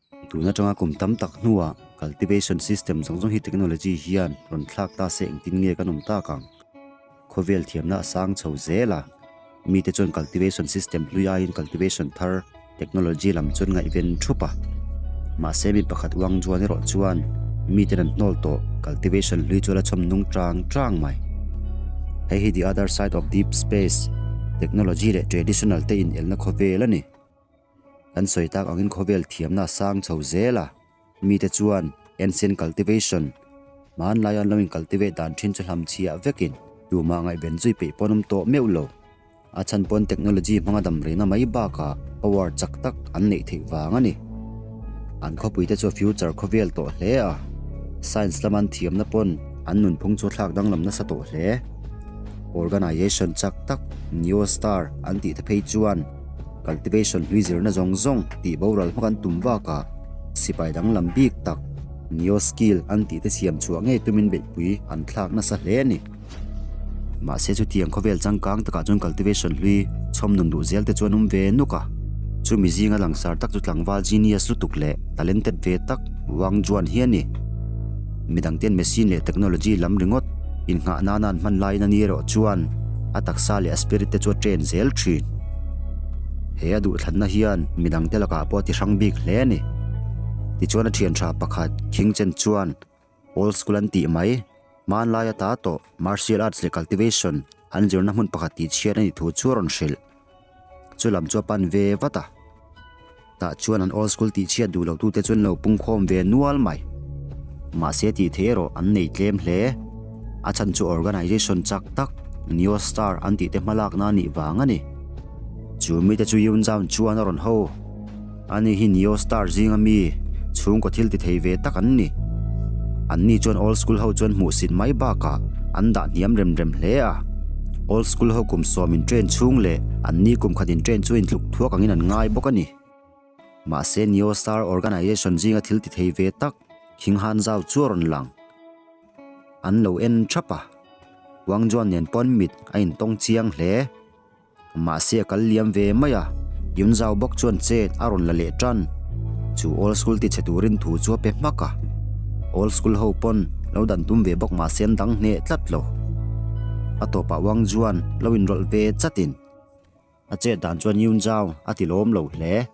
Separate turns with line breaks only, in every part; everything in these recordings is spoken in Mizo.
Tun atanga kum tam tak hnuah cultivation system zawng zawng hi technology hian rawn thlak ta se engtin nge kan awm tak ang? Khawvel thiamna a sang chho zel a, mite chuan cultivation system hlui aiin cultivation thar technology lam chuan ngaihven thup a. Mahse mi pakhat uang chuan erawh chuan miten an hnawl tawh cultivation hlui chu a la chhawm nung chang chang mai. Hei hi the other side of deep space technology leh traditional te inelna khawvel a ni. Kan sawi tak angin khawvel thiamna a sang chho zel a, mite chuan ancient cultivation, hmanlaia an lo in cultivate dan thin chu hlam chhiah vekin tumah ngaihven zui peih pawn awm tawh meuh lo. A chhan pawn technology hmanga dam rihna mai bakah power chak tak an neih theih vang a ni. An khawpui te chu a future khawvel tawh hle a, science lama an thiamna pawn an nunphung chu a thlak danglam nasa tawh hle. Organization chak tak Neo Star an tih te phei chuan Cultivation hlui zirna zawng zawng tih boral hma kan tum bakah sipai danglam bik tak Neo Skill an tih te siam chhuah ngei tumin beihpui an thlak nasa hle a ni. Mahse chutiang khawvel changkang takah chuan cultivation hlui chhawm nun duh zel te chuan awm ve nuk a. Chumi zinga langsar tak chu tlangval genius lutuk leh talented ve tak Wang Juan hi a ni. Midang ten machine leh technology lam ringawt innghah nana an hman laiin a ni erawh chuan a taksa leh a spirit te chu a train zel thin. He a duhthlanna hian midang te lakah pawh a ti hrang bik hle a ni. Tichuan a thian tha pakhat Khing Chen chuan Old School an tih mai, hmanlai ata tawh Martial Arts leh Cultivation an zirna hmun pakhat tih chhiat a nih thu chu a rawn hrilh. Chu lam chu a pan ve vat a. Tah chuan an old school tih chhiat duh lo tute chuan lo pungkhawm ve nual mai. Mahse tih theih erawh an nei tlem hle. A chhan chu organization chak tak Neo Star an tih te hmalakna a nih vang a ni. Chu mite chu Yun Zhao chuan a rawn ho. Ani hi Neo Star zinga mi chhungkaw thil ti thei ve tak an ni. Anni chuan old school ho chuan hmuhsit mai bakah an dah hniam rem rem hle a. Old school ho kum sawmin train chhung leh anni kum khatin train chu intluk thuak angin an ngai bawk a ni. Mahse Neo Star organization zinga thil ti thei ve tak Khinghan Zau chu a rawn lang. An lo en thap a. Wang Juan nen pawn mit a intawng chiang hle. Mahse a kal liam ve mai a, Yun Zhao bawk chuan chet a rawn la leh tan. Chu Old School ti chhe turin thu chu a pe hmak a. Old School ho pawn lo dan tum ve bawk mahse an dang hneh tlat lo. A tawpah Wang Juan lo inrawlh ve chatin a chet dan chuan Yun Zhao a ti lawm lo hle.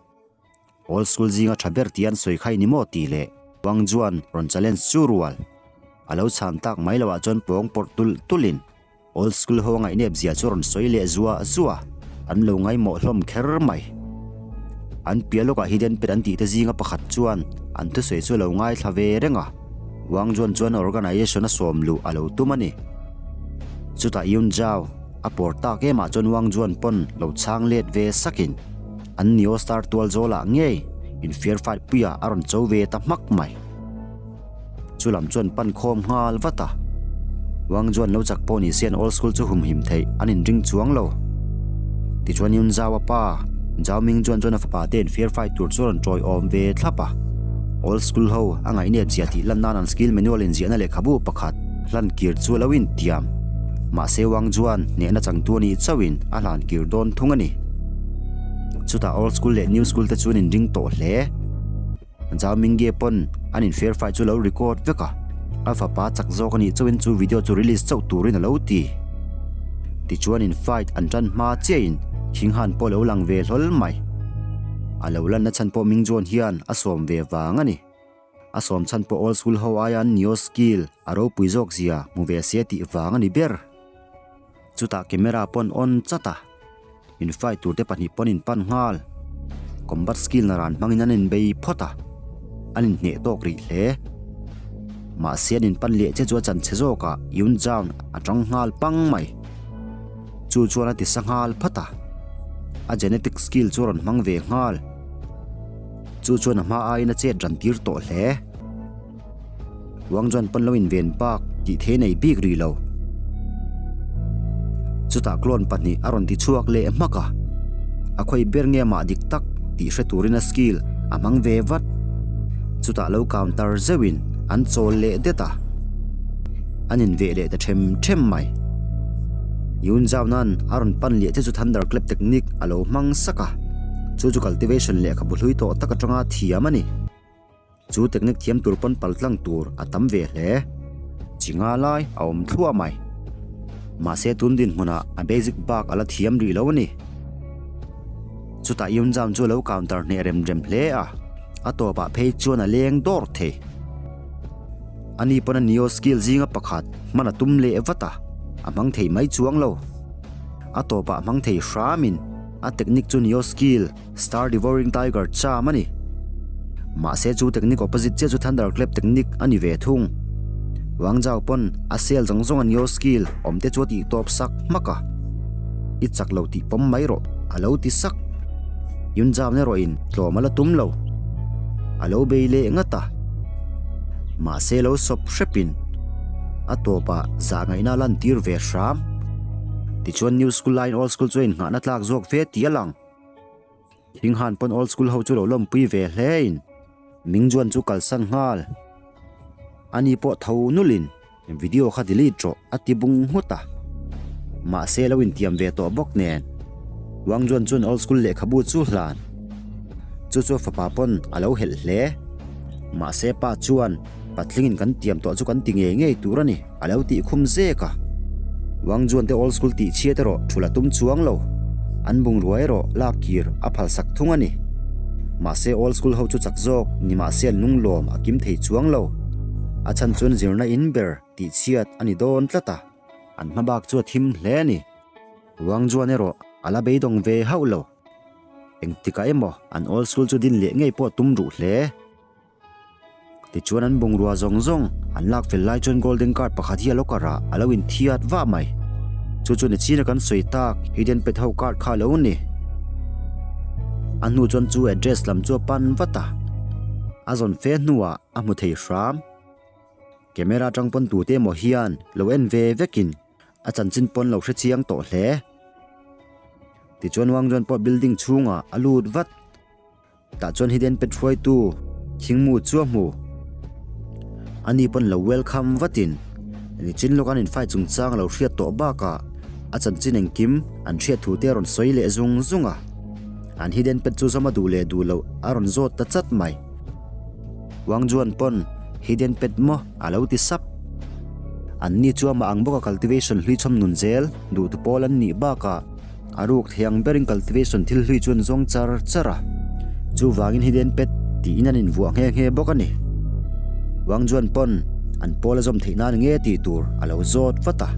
Old School zinga tha ber tih an sawi kha i ni maw tih leh Wang Juan rawn challenge chu rual a lo chhan tak mai loah chuan pawng pawrh tulh tulhin Old School ho a ngaihnep zia chu rawn sawi leh zuah zuah an lo ngaimawh hlawm kher mai. An piah lawkah hidden pet an tih te zinga pakhat chuan an thusawi chu a lo ngaithla ve reng a, Wang Juan chuan organization a sawm luh a lo tum a ni. Chutah Yun Zhao a pawr tak emah chuan Wang Juan pawn lo chhang let ve sakin an Neo Star tual zawlah ngei in fair fight puiah a rawn cho ve ta hmak mai. Chu lam chuan pan khawm nghal vat a. Wang Juan lo chak pawh ni se an old school chu humhim theih an inring chuang lo. Tichuan Yun Zhao a pa, Zhao Ming Juan chuan a fapa te in fair fight tur chu a rawn tawiawm ve thlap a. Old school ho a ngaihnep zia tih lan nan an skill manual inziahna lehkhabu pakhat hlan kir chu a lo intiam. Mahse Wang Juan hnehna changtu a nih chauhin a hlan kir dawn thung a ni. Chutah old school leh new school te chu an inring tawh hle. Zhao Mingye pawn an in fair fight chu lo record vek a, a fapa chak zawk a nih chauhin chu video chu release chauh turin a lo ti. Tichuan in fight an tan hma chiahin Khinghan pawh lo lang ve hlawl mai. A lo lanna chhan pawh Mingjuan hian a sawm ve vang a ni. A sawm chhan pawh old school ho aia an neo skill a ropui zawk zia hmu ve se tih vang a ni ber. Chutah camera pawn on chat a, in fight tur te pahnih pawn in pan nghal. Combat skill na ran hmangin an inbei phawt a, an inhneh tawk rih hle. Mahse an inpan leh che chu a chan chhe zawkah Yun Zhaon a tang nghal pang mai. Chu chuan a ti sa nghal phat a, a genetic skill chu a rawn hmang ve nghal. Chu chuan a hma aiin a chet ran tir tawh hle. Wang chuan pawn lo inven bak tih thei nei bik rih lo. Chutah clone pahnih a rawn ti chhuak leh hmak a, a khawi ber nge mah dik tak tih hre turin a skill a hmang ve vat. Chutah lo counter zeuhin an chawl leh det a, an inveh leh ta them them mai. Yun Zhao nan a rawn pan leh che chu thunderclap technique a lo hmang sak a, chu chu cultivation lehkhabu hlui tawh tak atanga thiam a ni. Chu technique thiam tur pawn paltlang tur a tam ve hle. Chi nga lai a awm thluah mai. Mahse tun dinhmunah a basic bak a la thiam rih lo a ni. Chutah Yunjam chu a lo counter hneh rem rem hle a, a tawpah phei chuan a leng dawr thei. Ani pawn a neo skill zinga pakhat hman a tum leh vat a, a hmang thei mai chuang lo. A tawpah hmang thei hramin a technique chu neo skill Star Devouring Tiger charm a ni. Mahse chu technique opposite chiah chu Thunderclap technique a ni ve thung. Wang Zhao pawn a sel zawng zawng a neo skill awm te chu a tih tawp sak hmak a. I chak lo tih pawm mai rawh a lo ti sak. Yun Zhao erawhin tlawm a la tum lo. A lo bei leh ngat a. Mahse lo sawp hrepin a tawpah zah ngaihna a lantir ve hram. Tichuan New School laiin Old School chu a inngahna tlak zawk ve tih a lang. Thinghan pawn Old School ho chu lo lawmpui ve hlein Mingjuan chu kalsan nghal. Ani pawh tho nulin video kha delete rawh a ti bung nghut a. Mahse lo intiam ve tawh bawk nen Wang Juan chuan Old School lehkhabu chu hlan. Chu chu a fapa pawn a lo helh hle. Mahse pa chuan Patlingin kan tiam tawh chu kan ti ngei ngei tur a ni, a lo tih khum zek a. Wang Juan te Old School tih chhiat erawh thul a tum chuang lo. An bungrua erawh lak kir a phal sak thung a ni. Mahse Old School ho chu chak zawk ni mahse an lunglawm a kim thei chuang lo. A chhan chuan zirna in ber tih chhiat a ni dawn tlat a. An hma bak chu a thim hle a ni. Wang Juan erawh a la beidawng ve hauh lo. Engtikah emaw an Old School chu din leh ngei pawh a tum ruh hle. Tichuan an bungrua zawng zawng an lak fel lai chuan golden card pakhat hi a locker ah a lo inthiat vah mai. Chu chu nichina kan sawi tak hidden pet ho card kha a lo ni. A hnu chuan chu address lam chu a pan vat a, a zawn fe hnuah a hmu thei hram. Camera atang pawn tute emaw hian lo en ve vekin a chanchin pawn lo hre chiang tawh hle. Tichuan Wang Juan pawh building chhungah a lut vat. Tah chuan hidden pet hruaitu thingmu chu a hmu. Ani pawn lo welcome vatin nichin lawk an infight chungchang a lo hriat tawh bakah a chanchin engkim an hriat thu te a rawn sawi leh zung zung a. An hidden pet chu zawm a duh leh duh loh a rawn zawt ta chat mai. Wang Juan pawn hidden pet maw a lo ti sap. Anni chu amah ang bawka cultivation hlui chhawm nun zel duhtu pawl an nih bakah, A ruk thiang berin cultivation thil hlui chuan zawng char char a, chuvangin hidden pet tiin an invuah nghe nghe bawk a ni. Wang Juan pawn an pawl a zawm theih nan nge tih tur a lo zawt vat a.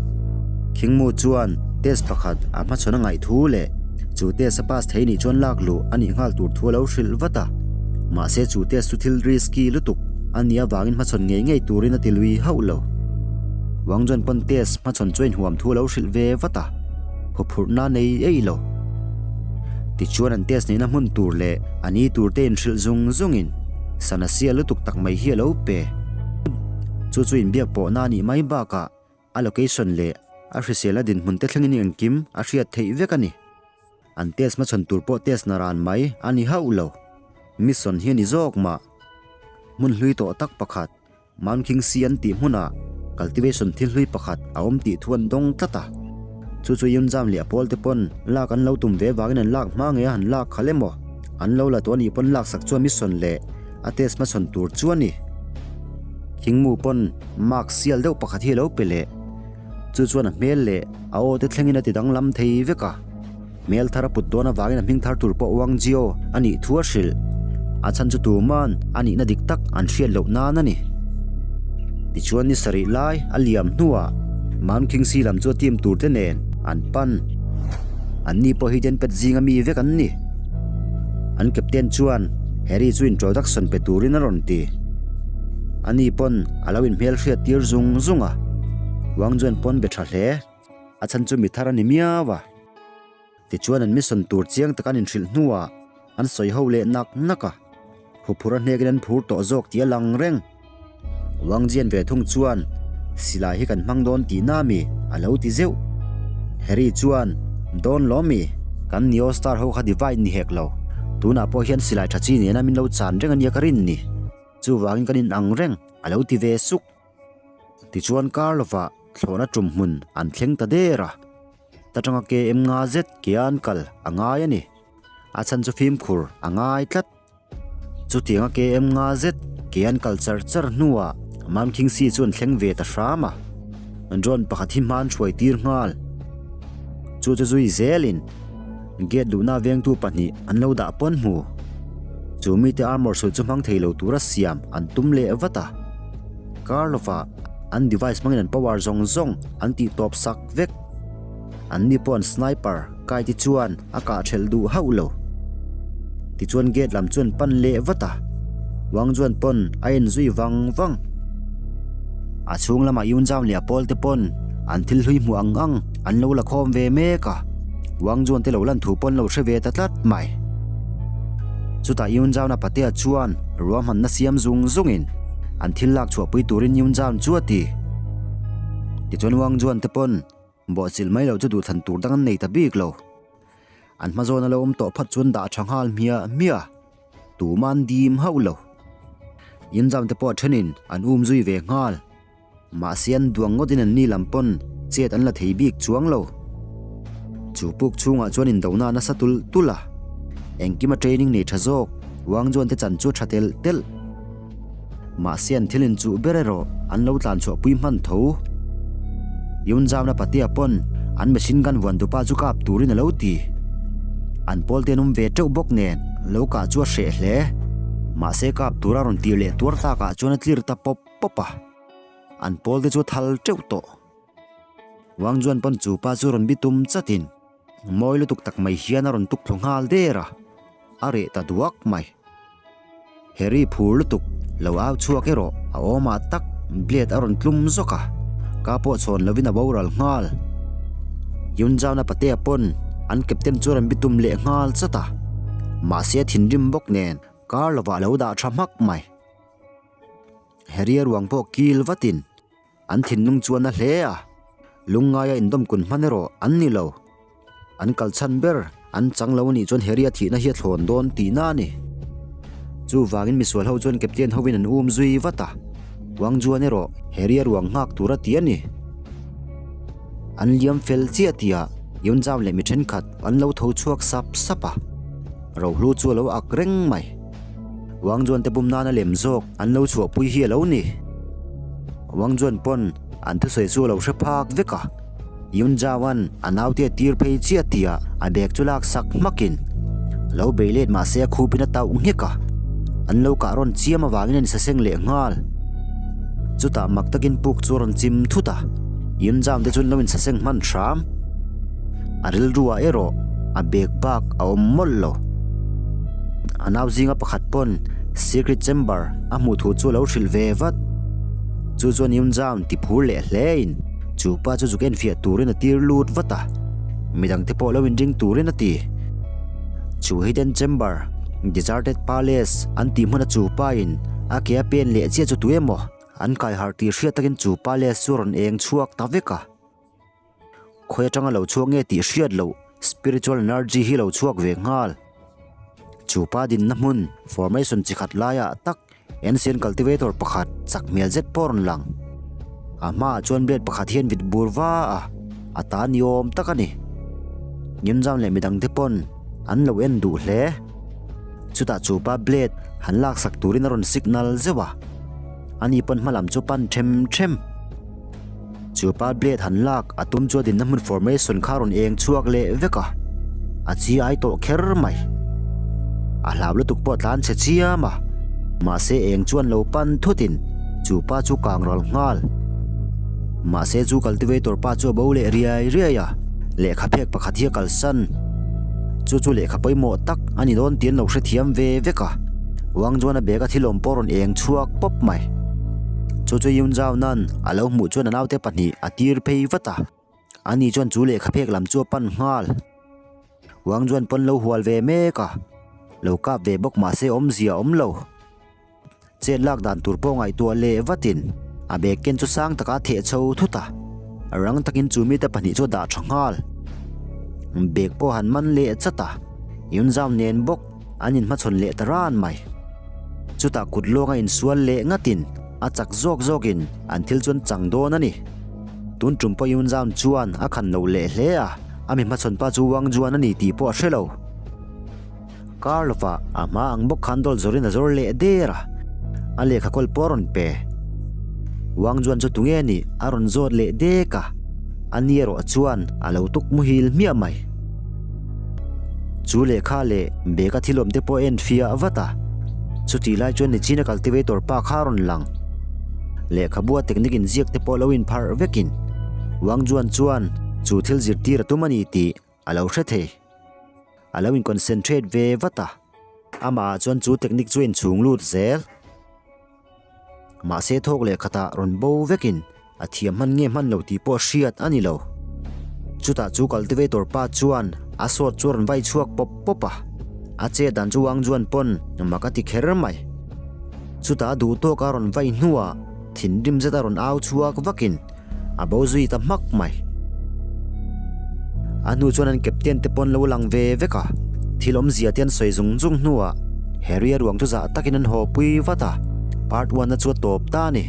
Khingmu chuan test pakhat a hmachhawn a ngaih thu leh chu test a pass thei nih chuan lak luh a nih nghal tur thu a lo hrilh vat a. Mahse chu test chu thil risky lutuk a nih avangin hmachhawn ngei ngei turin a ti lui hauh lo. Wang Juan pawn test hmachhawn chu a inhuam thu a lo hrilh ve vat a. Huphurhna nei ei lo. Tichuan an test neihna hmun tur leh a ni tur te inhrilh zung zungin sana sia lutuk tak mai hi a lo pe. Chu chu inbiak pawhna a nih mai bakah a location leh a hrisel a dinhmun te thlengin engkim a hriat theih vek a ni. An test hmachhawn tur pawh test na ran mai a ni hauh lo. Mission hi a ni zawk mah. Hmun hlui tawh tak pakhat. Mount King Si an tih hmunah cultivation thil hlui pakhat a awm tih thu an dawng tlat a. Chu chu Yunjam leh a pawl te pawn lak an lo tum ve vangin an lak hma ngei a han lak khalh emaw an lo la tawh a nih pawn laksak chuan mission leh a test hmachhawn tur chu a ni. Thingmu pawn mark sial deuh pakhat hi a lo pe leh. Chu chuan a hmel leh a aw te thlengin a ti danglam thei vek a. Hmel thar a put dawn avangin a hming thar tur pawh Wang Jio a nih thu a hrilh. A chhan chu tuman a nihna dik tak an hriat loh nan a ni. Tichuan ni sarih lai a liam hnuah Mount King Si lam chu a team tur te nen an pan. An ni pawh hi den pet zinga mi vek an ni. An captain chuan Harry chu introduction pe turin a rawn ti. Ani pawn a lo inhmelhriat tir zung zung a, Wang Juan pawn be tha hle. A chhan chu mi thar a ni miau a. Tichuan an mission tur chiang tak an inhrilh hnuah an sawi ho leh nak nak a, huphur a hnekin an phur tawh zawk tih a lang reng. Wang Jian ve thung chuan silai hi kan hmang dawn tih na mi a lo ti zeuh. Harry chuan Dawn lo mi, kan Neo Star ho kha divine ni hek lo, tunah pawh hian silai tha chi nena min lo chan reng a nia ka rin ni. Chuvangin kan inang reng a lo ti ve suk. Tichuan kar lovah thlawhna tum hmun an thleng ta der a, ta tanga KM nga zet ke a an kal a ngai a ni. A chhan chu fimkhur a ngai tlat. Chutianga KM nga zet Ke an kal char char hnuah Mamkhing Si chu an thleng ve ta hram a. Drone pakhat hi hma an hruai tir nghal. Chu chu zui zelin gate luhna vengtu pahnih an lo dah pawn hmu. Chu mite armor suit chu hmang thei lo tura siam an tum leh vat a. Karlova an device hmangin an power zawng zawng an tih tawp sak vek. An ni pawh an sniper kai te chuan a kah thelh duh hauh lo. Tichuan gate lam chuan pan leh vat a, Wang Juan pawn a en zui vang vang. A chhung lamah Yun Zhao leh a pawl te pawn an thil hlui hmuh ang ang an lo la khawm ve mek a, Wang Juan te lo lan thu pawn lo hre ve ta tlat mai. Chutah Yun Zhao na patea chuan ruahmanna siam zung zungin an thil lak chhuahpui turin Yun Zhao chu a ti. Tichuan Wang Juan te pawn Bawhchilh mai loh chu duhthlan tur dang an nei ta bik lo. An hma zawn a lo awm tawh phat chuan dah tha nghal hmiah hmiah a, tuma an dim hauh lo. Inzam te pawh a thenin an um zui ve nghal. Mahse an duang ngawtin an ni lam pawn chet an la thei bik chuang lo. Chu puk chhungah chuan indona a nasa tulh tulh a, engkima training nei tha zawk Wang Juan te chan chu a tha telh telh. Mahse an thil inchuh ber erawh an lo tlan chhuahpui hman tho. Yun Zhao-na patea pawn an machine gun vuan tupa chu kap turin a lo ti. An pawl te an awm ve teuh bawk nen lo kah chu a hreh hle. Mahse kap tura rawn tir leh tuar takah chuan a tlir ta pawp pawp a. An pawl te chu a thal teuh tawh. Wang Juan pawn chu pa chu rawn bi tum chatin mawi lutuk tak mai hian a rawn tuk thlu nghal der a, a reh ta duak mai. Harry phur lutuk lo au chhuak erawh a awmah tak blade a rawn tlum zawk a, ka pawh chhawn lovin a boral nghal. Yun Zhao-na patea pawn an captain chu a rawn bi tum leh nghal chat a, mahse a thinrim bawk nen kar lovah a lo dah tha hmak mai. Harry-a ruang pawh kil vatin An thinlung chuan a hle a, lungngaia indawm kun hman erawh an ni lo. An kal chhan ber an chang lo anih chuan Harry-a thihna hi a thlawn dawn tihna a ni. Chuvangin misual ho chuan Captain hovin an um zui vat a, Wang Juan erawh Harry-a ruang nghak tur a ti a ni. An liam fel chiah tihah Yun Zhao leh mi thenkhat an lo tho chhuak sap sap a, Rohlu chu a lo ak reng mai. Wang Juan te bum nana lem zawk an lo chhuahpui hi a lo ni. Wang Juan pawn an thusawi chu a lo hre phak vek a, Yun Zhao-a'n a naute a tir phei chiah tihah a bag chu lak sak hmakin lo bei let mah se a khupin a tauh nghek a, an lo kah rawn chiam avangin a ni saseng leh nghal. Chutah mak takin puk chu a rawn chim thut a, Yun Zhao te chu an lo insaseng hman hram. A rilruah erawh a bag bak a awm mawlh lo. A nau zinga pakhat pawn secret chamber a hmuh thu chu a lo hrilh ve vat. Chu chuan Yun Zhao ti phur leh hlein chu pa chu zuk enfiah turin a tir lut vat a, midangte pawh lo inring turin a ti. Chu hidden chamber, deserted palace an tih hmuna chu pa in a ke a pen leh chiah chu tu emaw an kai harh tih hriat takin chu palace chu a rawn eng chhuak ta vek a. Khawi atanga lo chhuak nge tih hriat loh spiritual energy hi lo chhuak ve nghal. Chu pa dinna hmun formation chi khat laiah tak ancient cultivator pakhat chak hmel zet pawh a rawn lang. A hmaah chuan blade pakhat hian vit bur va a, a ta ni awm tak a ni. Ngimzam leh midangte pawn an lo en duh hle. Chutah chu pa blade han laksak turin a rawn signal zeuh a, ani pawn hmalam chu pan them them. Chu pa blade han lak a tum chu a dinna hmun formation kha a rawn eng chhuak leh vek a, a chi ai tawh kher mai. A hlau lutuk pawh a tlan chhe chiam a, mahse eng chuan lo pan thutin chu pa chu kang ral nghal. Mahse chu cultivator pa chu a bo leh riai riai a, lehkha phek pakhat hi a kalsan. Chu chu lehkha pawimawh tak a ni dawn tih an lo hrethiam ve vek a, Wang chuan a bag a thil awm pawh a rawn eng chhuak pawp mai. Chu chu Yun Zhao nan a lo hmuh chuan a naute pahnih a tir phei vat a, ani chuan chu lehkha phek lam chu a pan nghal. Wang Juan pawn lo hual ve mek a, lo kap ve bawk mahse awmzia a awm lo. Chet lak dan tur pawh ngaihtuah leh vatin a bag ken chu sang taka a theh chho thut a, rang takin chu mite pahnih chu a dah tha nghal. Bag pawh a han man leh chat a, Yun Zhao nen bawk an inhmachhawn leh ta ran mai. Chutah kut lawng a insual leh ngatin a chak zawk zawkin an thil chu an chang dawn a ni. Tun tum pawh Yun Zhao chuan a khan lo leh hle a, a mi hmachhawn pa chu Wang Juan a ni tih pawh a hre lo. Kar lovah a hma ang bawk khan dawl zawrin a zawr leh der a. A lehkha kawl pawh a rawn pe. Wang Juan chu tunge nih a rawn zawt leh dek a, a ni erawh chuan a lo tuk muhil hmiah mai. Chu lehkha leh bag a thil awm te pawh a en fiah vat a, chutih lai chuan nichina cultivator pa kha a rawn lang. Lehkhabu a technique inziak te pawh lo inpharh vekin Wang Juan chuan chu thil zirtir a tum a ni tih a lo hre thei. A lo in-concentrate ve vat a, amah ah chuan chu technique chu a inchhung lut zel. Mahse thawk leh khatah rawn bo vekin a thiam hman nge hman lo tih pawh hriat a ni lo. Chutah chu cultivator pa chuan a sawt chu a rawn vai chhuak pawp pawp a, a chet dan chu Wang Juan pawn mak a ti kher mai. Chutah a duh tawk a rawn vai hnuah thinrim zet a rawn au chhuak vakin a bo zui ta hmak mai. A hnu chuan an captain te pawn lo lang ve vek a, thil awmzia te an sawi zung zung hnuah Harry a ruang chu zah takin an haw pui vat a, part one a chu a tawp ta a ni.